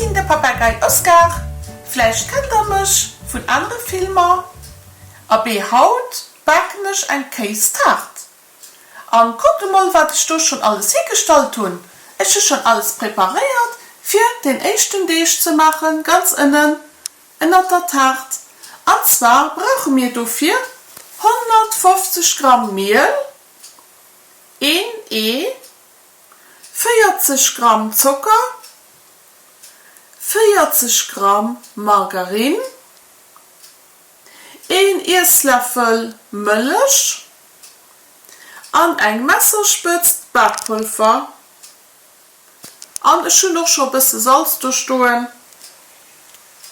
sinn de Papagei Oscar, vläicht kennt der mech vun anere Filmer. Abee haut baken ech eng Kéistaart. An kuckt emol wat ech do schonn alles higestallt hunn. Ech hu schonn alles preparéiert fir den éischten Deeg ze maachen, ganz ënnen ënnert der Taart. An zwar brauche mir dofir 150 Gramm Miel, een Ee, 40 Gramm Zocker, 40 Gramm Margarine, een Iessläffel Mëllech an eng Messerspëtzt Bakpolver. An ech hunn och scho e bësse Salz do stoen,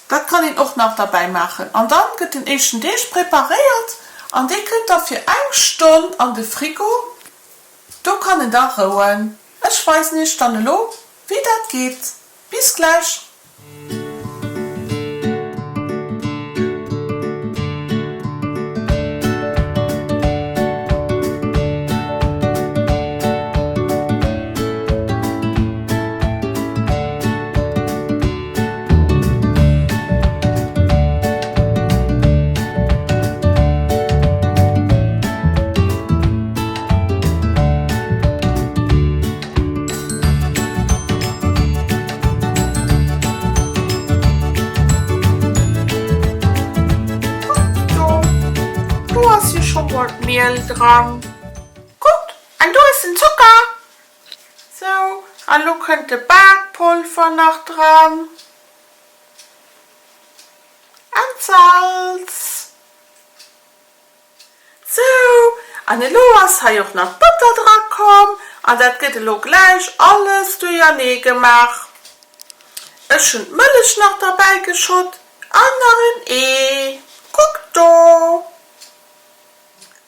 dat kann een och nach derbäi maachen. An dann gëtt den éischten Deeg preparéiert an dee kënnt da fir eng Stonn an de Frigo. Do kann en da rouen. Ech weisen iech dann elo wéi dat geet. Bis gläich! Kuckt do, do ass jo scho mol d'Miel dran. Kuckt, an do ass den Zocker. Sou, an elo kënnt de Bakpolver nach dran. An d'Salz. Sou, an elo ass hei och nach d'Botter dra komm an dat gëtt elo gläich alles duerjernee gemaach. Ech hunn d'Mëllech nach derbäi geschott an nach en Ee. Kuckt do!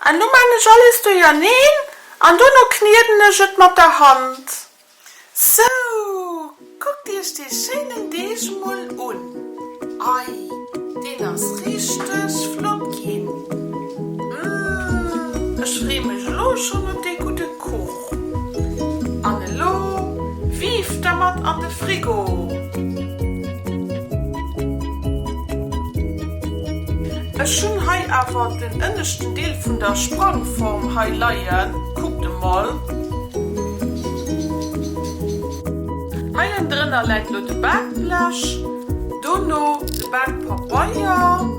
An elo maan ech alles duerjerneen an dono knieden ech et mat der Hand. Sou, kuckt iech dee schéinen Deeg mol un. Ei, deen ass richteg flott ginn. Mmh, ech free mech elo schonn op dee gudde Kuch. An elo vive dermat an de Frigo! Ech hunn hei awer den ënneschten Deel vun der Sprangform hei leien, kuckt emol. Hei ënnendrënner läit lo de Bakblech, dono de Bakpabeier,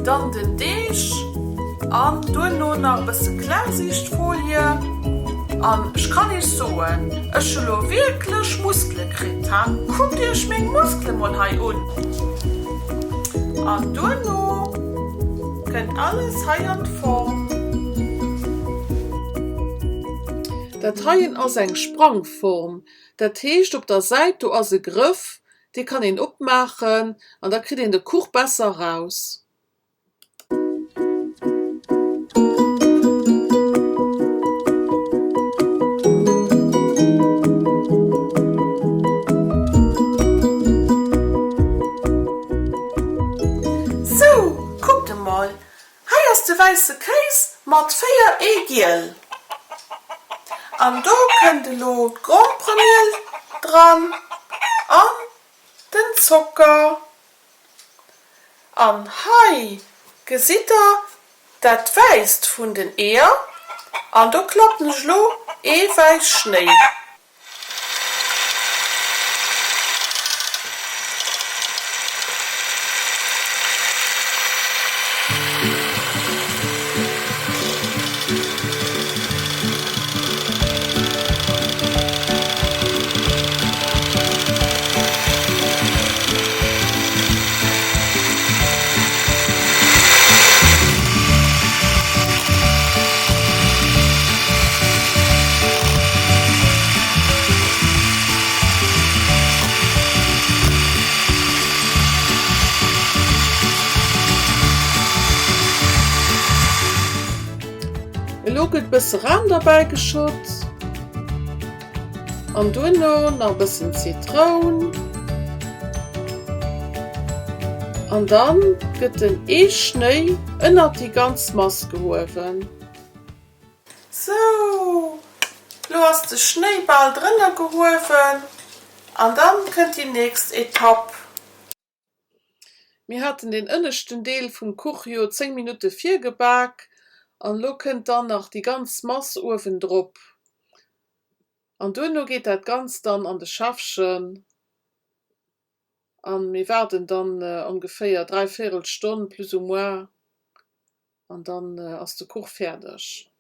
dann den Deeg an duerno nach e bësse Klarsichtfolie. An ech kann iech soen, ech hu lo wierklech Muskele kritt, ha? Kuckt iech meng Muskele mol hei un! An duerno kënnt alles hei an d'Form. Dat heien ass eng Sprangform, dat heescht op der Säit do ass e Grëff, dee kann een opmaachen an da kritt een de Kuch besser raus. Sou, kuckt emol, Hei ass de wäisse Kéis mat 4 Eegiel. An do kënnt elo d'Gromperemiel dran an den Zocker. An hei gesitt der dat Wäisst vun den Eeër an do klappen ech elo Eewäisschnéi. Elo gëtt bësse Ram derbäi geschott an duerno nach e bëssen Zitroun an dann gëtt den Eeschnéi ënnert déi ganz Mass gehuewen. Sou, lo ass de Schnéi bal drënner gehuewen. An dann kënnt déi nächst Etapp. Mir haten den ënneschten Deel vum Kuch jo 10 Minutte virgebak an elo kënnt dann nach déi ganz Mass uewendrop. An duerno geet dat Ganzt dann an de Schäffchen an mir waarden dann ongeféier dräivéierel Stonn plus ou moins an dann ass de Kuch fäerdeg.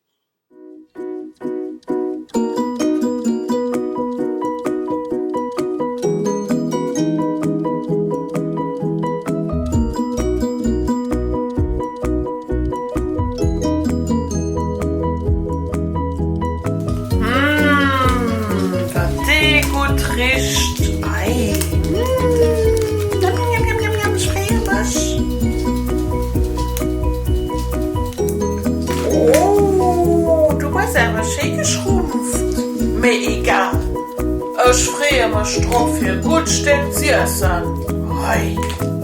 Mmh, wat dee gutt richt! Ei, mmh, njam, njam, njam, njam, njam, ech freeë mech! Oh, du bass awer schéi geschrumpft. Mee egal, ech freeë mech drop fir e gutt Stéck z'iessen. Ei.